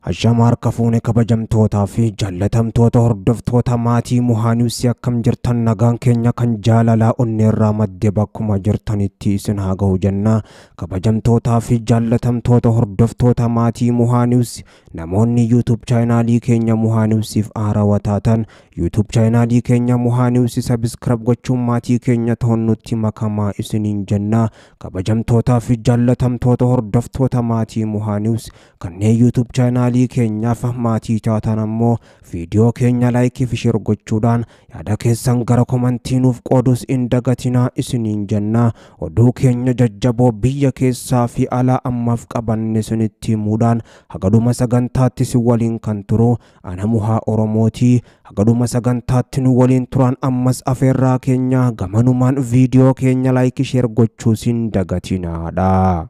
Hashama harka fuune kabajamtootaa fi jaallatamtoota hordoftoota maatii Muhaaniwsi akkam jirtan nagaan keenya kan jaalalaa onneerraa madde bakkuma jirtanitti isin haa ga'u jenna. Kabajamtootaa fi jaallatamtoota hordoftoota maatii Muhaaniwsi namoonni YouTube chaanaalii keenya Muhaaniwsiif haarawaa taatan YouTube chaanaalii keenya Muhaaniwsi subscribe gochuun maatii keenya ta'uun nutti makamaa isiniin jenna. Kabajamtootaa fi jaallatamtoota hordoftoota maatii Muhaaniwsi kanneen YouTube chaanaalii keenyaaf maatii taatan ammoo viidiyoo keenya laayikii fi sheer gochuudhaan yaada keessan gara komantii nuuf qoodus hin dagatinaa isiniin jenna. Oduu keenya jajjaboo biyya keessaa fi alaa ammaaf qabanne isinitti himuudhaan hagaduma sagantaatti si waliin kan turu ana Muhaa Oromootii. Hagaduma sagantaatti nu waliin turan ammas afeerraa keenya gamanumaan viidiyoo keenya laayikii sheer gochuus hin dagatinaadha.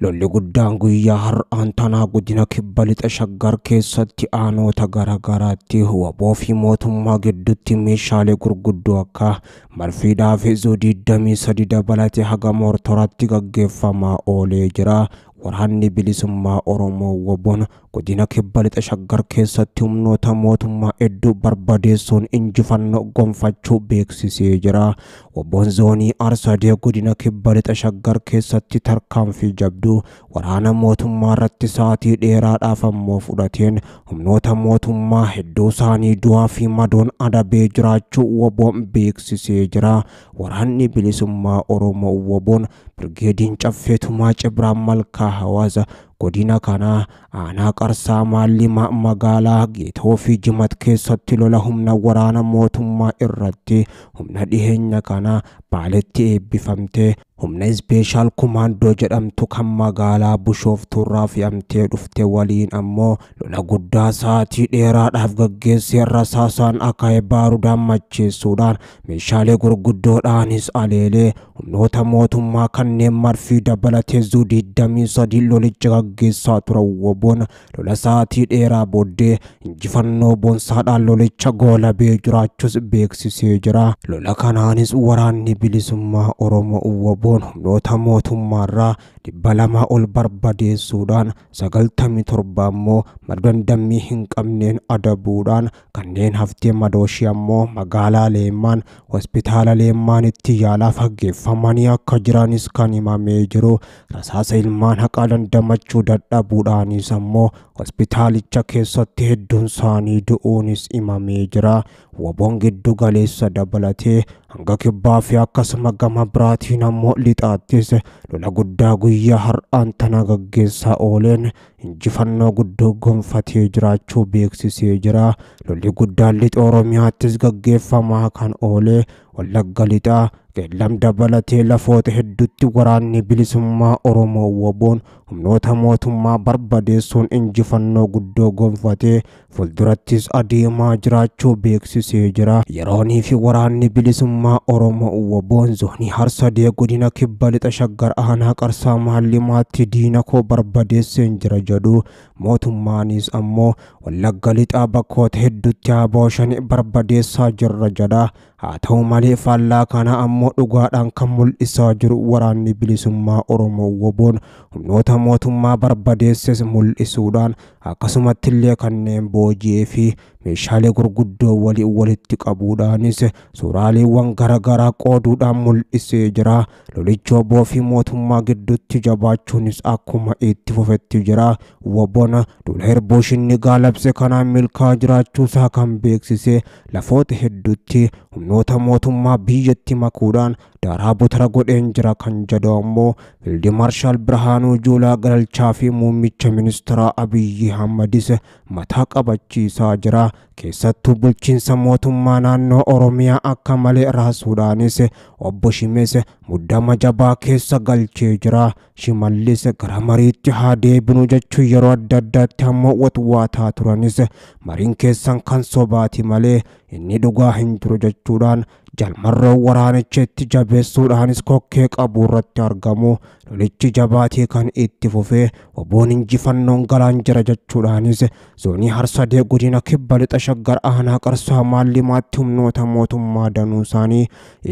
Lolli guddaan guyyaa har'aan tanaa godina kibba lixa Shaggar keessatti aanoota garaagaraatti waboo fi mootummaa gidduutti meeshaalee gurguddoo akka marfiidhaa fi zuu 23 dabalatee haga moortoraatti gaggeeffamaa oolee jira. Waraanni bilisummaa Oromoo waboon godina kibba lixa Shaggar keessatti humnoota mootummaa hedduu barbadeessuun injifannoo gonfachuu beeksisee jira. Waboon zoonii Arsadee godina kibba lixa Shaggar keessatti tarkaanfii jabduu waraana mootummaa irratti sa'aatii dheeraadhaaf ammoo fudhateen humnoota mootummaa hedduu isaanii du'aa fi madoon adabee jiraachuu waboon beeksisee jira. Waraanni bilisummaa Oromoo waboon Birgeediin Caffee Tumaa Cibraan Malkaa hawaasa godina kanaa aanaa Qarsaa Maallima magaalaa Geetoo fi Jimat keessatti lola humna waraana mootummaa irratti humna dhiheenya kanaa Baaletti eebbifamtee humna ispeeshaal kumaandoo jedhamtu kan magaalaa Bushooftuurraa fe'amtee dhufte waliin ammoo lola guddaa sa'aatii dheeraadhaaf gaggeessee rasaasaan akaa'ee baarudaan macheessuudhaan meeshaalee gurguddoodhaanis aleelee humnoota mootummaa kanneen marfii dabalatee zuu 23 lolicha gaggeessaa turan waboon lola sa'aatii dheeraa booddee injifannoo boonsaadhaan lolicha goolabee jiraachuus beeksisee jira. Lola kanaanis waraanni bilisummaa Oromoo waboon humnoota mootummaarraa 200 ol barbadeessuudhaan 97 ammoo maddandammii hin qabneen adabuudhaan kanneen haftee madooshii ammoo magaalaa Leemmaan hospitaala Leemmaanitti yaalaaf gaggeeffamanii akka jiranis kan himamee jiru. Rasaasa ilmaan haqaa dandamachuu dadhabuudhaanis ammoo hospitaalicha keessatti hedduun isaanii du'uunis himamee jira. Waboon giddu galeessa dabalatee hanga kibbaa fi akkasuma gama biraatiin ammoo lixaattis lola guddaa guyyaa har'aan tana gaggeessaa ooleen injifannoo guddoo gonfatee jiraachuu beeksisee jira. Lolli guddaan lixa Oromiyaattis gaggeeffamaa kan oolee Wallagga lixaa Qeellam dabalatee lafoota hedduutti waraanni bilisummaa Oromoo waboon humnoota mootummaa barbadeessuun injifannoo guddoo gonfatee fuuldurattis adeemaa jiraachuu beeksisee jira. Yeroonii fi waraanni bilisummaa Oromoo waboon zoonii Harsadee godina kibba lixa Shaggar aanaa Qarsaa Maallimaatti diina koo barbadeesseen jira jedhu mootummaanis ammoo Wallagga lixaa bakkoota hedduutti abooshan barbadeessaa jirra jedha. Haa ta'u malee faallaa kana ammoo dhugaadhaan kan mul'isaa jiru waraanni bilisummaa Oromoo waboon humnoota mootummaa barbadeesses mul'isuudhaan akkasumatti illee kanneen booji'ee fi meeshaalee gurguddoo walii walitti qabuudhaanis suuraaleewwan garaagaraa qooduudhaan mul'isee jira. Lolichi waboo fi mootummaa gidduutti jabaachuunis akkuma itti fufetti jira. Waboon duula Hirbuushinni gaalabse kanaan milkaa'aa jiraachuusaa kan beeksise lafoota hedduutti humnoota mootummaa biyyatti makuudhaan daaraa butara godheen jira kan jedhu ammoo Fiildi Maarshaal Birhaanuu Juulaa Galalchaa fi muummicha ministeeraa Abiyyi Ahmadis mataa qabachiisaa jira. Keessattuu bulchiinsa mootummaa naannoo Oromiyaa akka malee raasuudhaanis obbo Shimees muddama jabaa keessa galchee jira. Shimallis gara mariitti haa deebinu jechuun yeroo adda addaatti ammoo watwaataa turanis mariin keessan kan sobaati malee inni dhugaa hin jiru jechuudhaan jalmarroo waraanicha itti jabeessuudhaanis kokkee qabu irratti argamu. Lolichi jabaatee kan itti fufee waboon injifannoon galaan jira jechuudhaanis zoonii Harsadee godina kibba lixa Shaggar aanaa Qarsaa Maallimaatti humnoota mootummaa danuu isaanii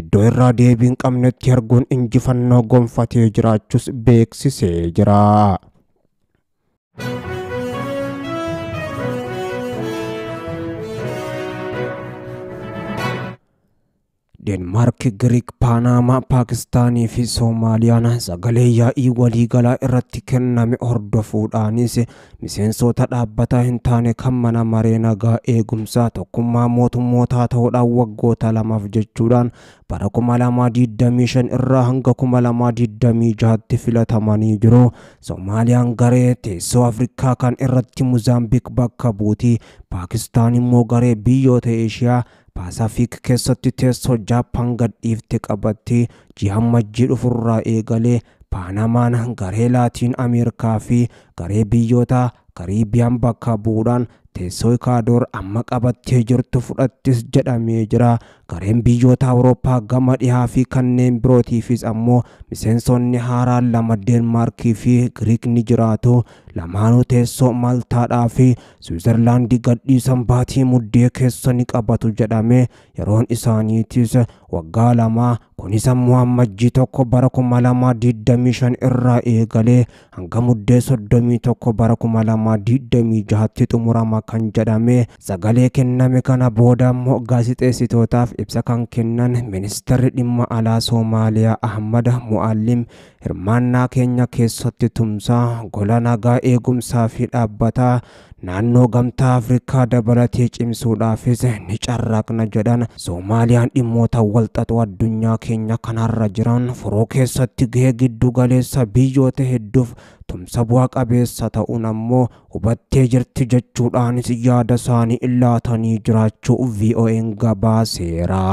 iddoo irraa deebii hin qabnetti arguun injifannoo gonfatee jiraachuus beeksisee jira. Deenmaark, Giriik, Paanaamaa, Paakistaanii fi Soomaaliyaan sagalee yaa'ii waliigalaa irratti kenname hordofuudhaanis miseensota dhaabbataa hin taane kan mana maree nagaa eegumsaa tokkummaa mootummootaa ta'uudhaan waggoota lamaaf jechuudhaan bara 2025 irraa hanga 2026tti filatamanii jiru. Soomaaliyaan garee teessoo Afrikaa kan irratti Muzaambiik bakka buuti. Paakistaan immoo garee biyyoota Eeshiyaa Paasifiik keessatti teessoo Jaappaan gadhiifte qabatti. Ji'a Amajjii dhufurraa eegalee Paanamaan garee Laatiin Ameerikaa fi garee biyyoota Kariibiyaan bakka bu'uudhaan teessoo Ikaadoor amma qabattee jirtu fudhattis jedhamee jira. Gareen biyyoota Awurooppaa gama dhihaa fi kanneen birootiifis ammoo miseensonni haaraan lama Deenmaarkii fi Giriik ni jiraatu. Lamaanuu teessoo Maltaadhaa fi Siwiizerlaandii gadhiisan baatii Muddee keessa ni qabatu jedhame. Yeroon isaaniitis waggaa lama. Kunis ammoo Amajjii 1 bara 2025 irraa eegalee hanga Muddee 31 bara 2026tti xumurama kan jedhame. Sagalee kenname kana booda immoo gaazexeessitootaaf ibsa kan kennan ministeerri dhimma alaa Soomaaliyaa Ahmad Mu'allim hirmaannaa keenya keessatti tumsaa gola nagaa eegumsaa fi dhaabbataa naannoo gamtaa Afrikaa dabalatee cimsuudhaafis ni carraaqna jedhan. Soomaaliyaan dhimmoota walxaxoo addunyaa keenya kanarra jiran furuu keessatti gahee giddu galeessa biyyoota hedduuf tumsa bu'a qabeessa ta'uun ammoo hubattee jirti jechuudhaanis yaada isaanii laatanii jiraachuu VOA'n gabaaseera.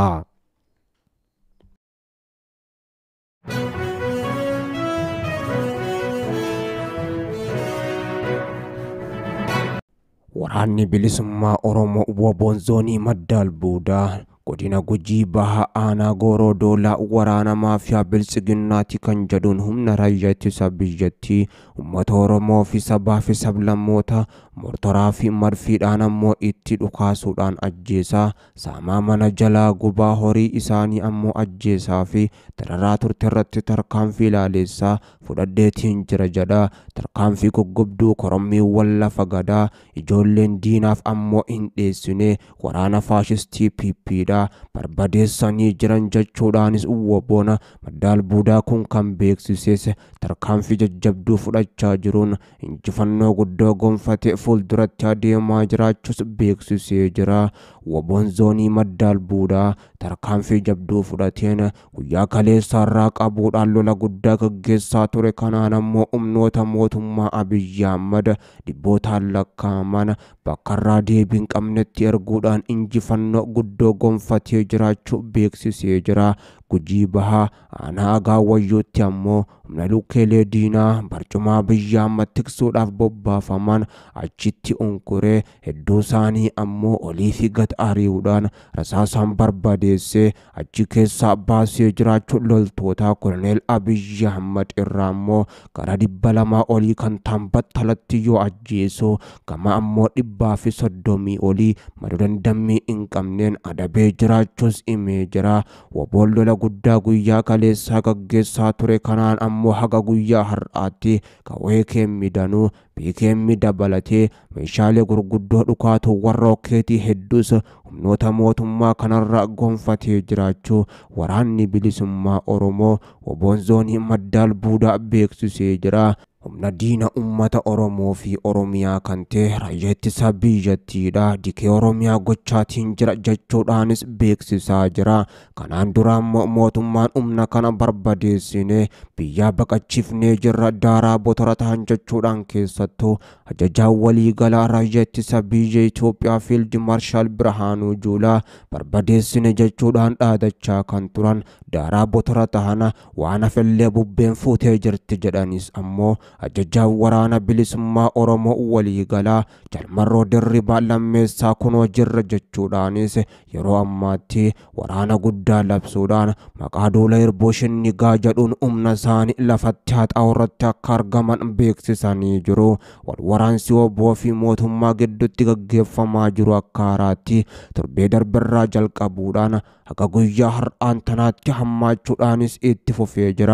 Waraanni bilisummaa Oromoo Woboon zoonii Madda Albuudaa godina Gujii Bahaa aanaa Gooroo Doolaa waraana maafiyaa Biltsiginnaati kan jedhuun humna raayyaa ittisa biyyattii uummata Oromoo fi sabaa fi sablammoota mortoraa fi marfiidhaan ammoo itti dhukaasuudhaan ajjeesaa, saamaa mana jalaa gubaa horii isaanii ammoo ajjeesaa fi dararaa turte irratti tarkaanfii ilaaleessaa fudhadheetiin jira jedha. Tarkaanfii goggobduu korommiiwwan lafa gadaa ijoolleen diinaaf ammoo hin dheessine waraana faashistii PP dha barbadeessanii jiran jechuudhaanis Woboon Madda Albuudaa kun kan beeksises tarkaanfii jajjabduu fudhachaa jiruun injifannoo guddoo gonfate fuulduratti adeemaa jiraachuus beeksisee jira. Woboon zoonii Madda Albuudaa tarkaanfii jabduu fudhateen guyyaa kaleessaarraa qabuudhaan lola guddaa gaggeessaa ture kanaan ammoo humnoota mootummaa Abiyyi Ahmad dhibbootaan lakkaa'aman bakka irraa deebii hin qabnetti erguudhaan injifannoo guddoo gonfatee jiraachuu beeksisee jira. Gujii Bahaa aanaa Agaawwayyootti ammoo humna lukkeelee diinaa barcuma Abiyyi Ahmad tiksuudhaaf bobbaafaman achitti unkuree hedduu isaanii ammoo olii fi gad ari'uudhaan rasaasaan barbadeessee achi keessaa baasee jiraachuu loltoota Koloneel Abiyyi Ahmad irraa ammoo gara 200 olii kan ta'an battalatti yoo ajjeesu gama ammoo 130 olii madoo dandammii hin qabneen adabee jiraachuus himee jira. Woboon lola guddaa guyyaa kaleessaa gaggeessaa ture kanaan ammoo haga guyyaa har'aatti qawwee keemmidanuu PKM dabalatee meeshaalee gurguddoo dhukaatuuwwan rookeetii hedduus humnoota mootummaa kanarra gonfatee jiraachuu waraanni bilisummaa Oromoo Woboon zoonii Madda Albuudaa beeksisee jira. Humna diina uummata Oromoo fi Oromiyaa kan ta'e raayyaa ittisa biyyattiidha. Dikee Oromiyaa gochaatiin jira jechuudhaanis beeksisaa jira. Kanaan dura ammoo mootummaan humna kana barbadeessine biyyaa baqachiifnee jirra daaraa botora ta'an jechuudhaan keessattuu ajajaan waliigalaa raayyaa ittisa biyya Itoophiyaa Fiild Maarshaal Birhaanuu Juulaa barbadeessine jechuudhaan dhaadachaa kan turan daaraa botora ta'an waan hafellee bubbeen fuutee jirti jedhanis ammoo Ajajaa waraana bilisummaa Oromoo waliigalaa Jaal Marroo Dirribaa Lammeessaa kunoo jirra jechuudhaanis yeroo ammaatti waraana guddaa labsuudhaan maqaa duula Hirboo Shinnigaa jedhuun humna isaanii lafatti haxaa'u irratti akka argaman beeksisanii jiru. Wal waraansi WBO fi mootummaa gidduutti gaggeeffamaa jiru akka haaraatti torbee darberraa jalqabuudhaan haga guyyaa har'aan tanaatti hammaachuudhaanis itti fufee jira.